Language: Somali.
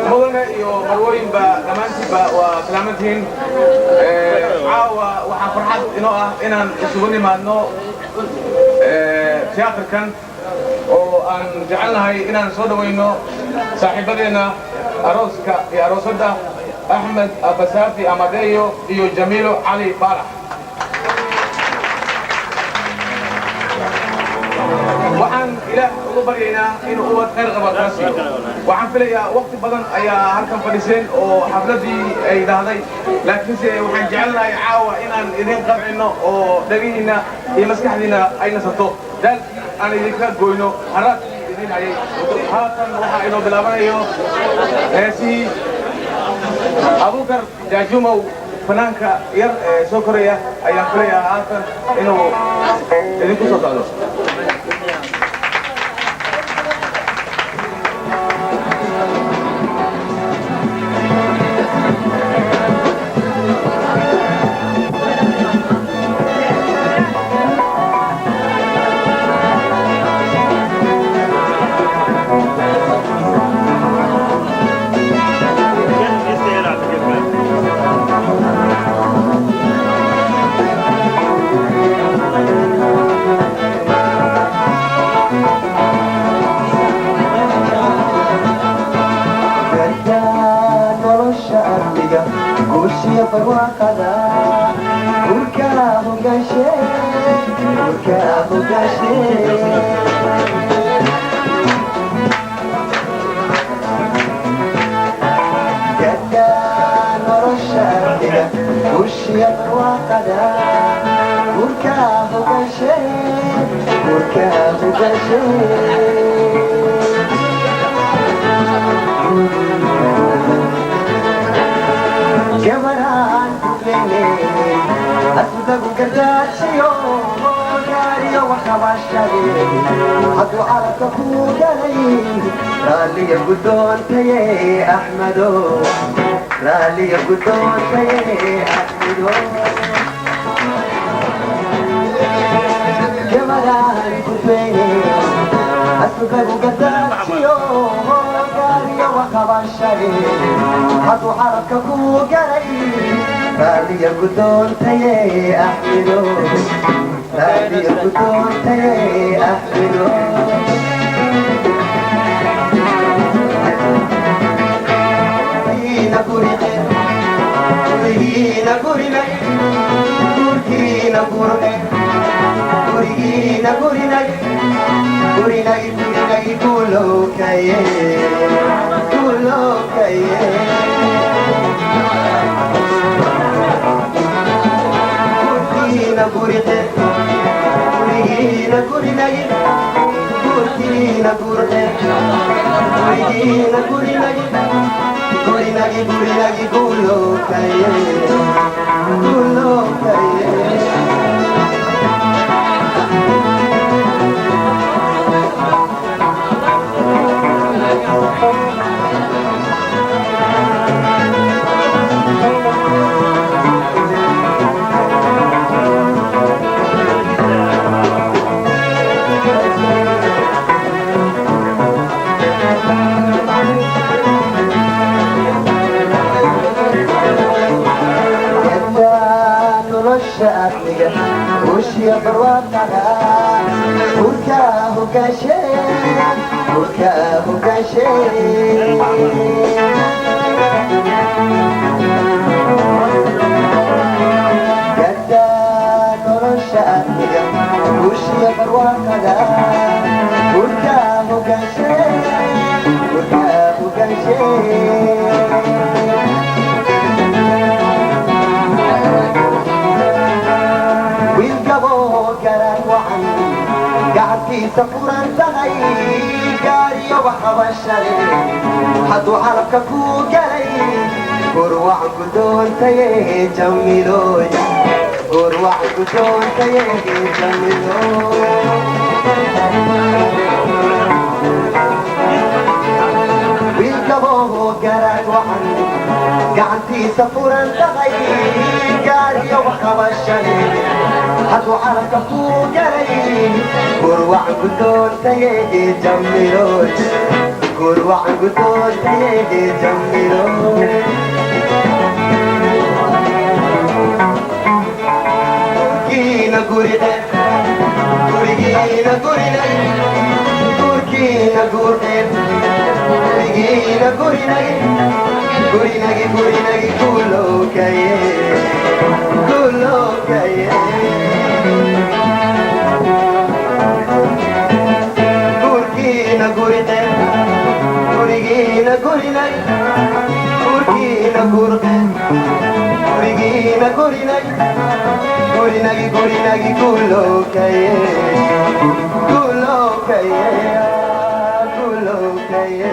Mudane iyo marwooyinba, dhammaantiinba waa salaamantihiin. Caawa waxaa farxad inoo ah inaan isugu nimaadno tiyaatarkan oo aan jecelnahay inaan soo dhawayno saaxiibadeenna arooska iyo aroosadda, Axmed Abasaafi Amadeyo iyo Jamiilo Cali Baalax. Waxaan Ilaah ugu baryaynaa inuu ubad khayr qaba kaa siiyo. Waxaan filayaa waqti badan ayaa halkan fadhiseen oo xafladdii ay dhahday, laakiinse waxaan jecelnahay caawa inaan idin qancino oo dhagihiinna iyo maskaxdiinna ay nasato, daalkii aan idinka goyno, haraadkii idin hayay. Haatan waxaa inoo bilaabanayo heesihii Abuukar Jaajumow, fanaanka yar ee soo koraya ayaan filayaa haatan inuu idinku soo socdo. Gargaar nolosha ardiga, guushiya barwaaqada, gurka hogaashe, gurka hogaashe. Gargaar nolosha ardiga, guushiya barwaaqada, gurka hogaashe, gurka hogaashe. Gabaraan kuglene asudagu gargaarsiyo gaariyo waxabashade, hadduu carabka ku galay, raalliya guddoontaye Axmedo, raalliya guddoontaye Axmedo. Gabaraan kuglene asudagu gargaarsiyo gaariyo waxabashade, hadduu carabka ku galay, raalliya guddoontaye Axmedo, raalliya guddoontaye Axmedo. Gurigiina gurinay, gurkiina gurnay, gurigiina gurinay, gurinay, gurinay, gulokaye, gulokaye. Gurkiina gurine, gurigiina gurinay, gurkiina gurne, gurigiina gurinay, gurinay, gurinay, gulokaye, gulokaye. Gaddaa nolosha adniga, guushiya barwaaqada, gurka hogaashe, gurka hogaashe. Gaddaa nolosha adniga, guushiya barwaaqada, gurka hogaashe, gurka hogaashe. Wiilgaboo garaan wacan, gacantiisa furan tahay, gaariyo waxabashale, hadduu carabka ku galay, gurwac guddoontaye Jamiilooy, gurwac guddoontaye Jamiilooy. Wiilgaboo garaan wacan, gacantiisa furan tahay, qabashale hadduu calabka kuu galay gurwacan ku doontaye jamiloy, gurwacan ku doontaye jamiloy. Gurkiina guride, gurigiina gurinay, gurkiina gurdheer, gurigiina gurinay, gurinagi gurinagi gulowkaye, gulowkaye. Gurkiina guridheer, gurigiina gurinay, gurkiina gurdheer, gurigiina gurinay, gurinagi gurinagi gulowkaye, gulowkaye, gulowkaye.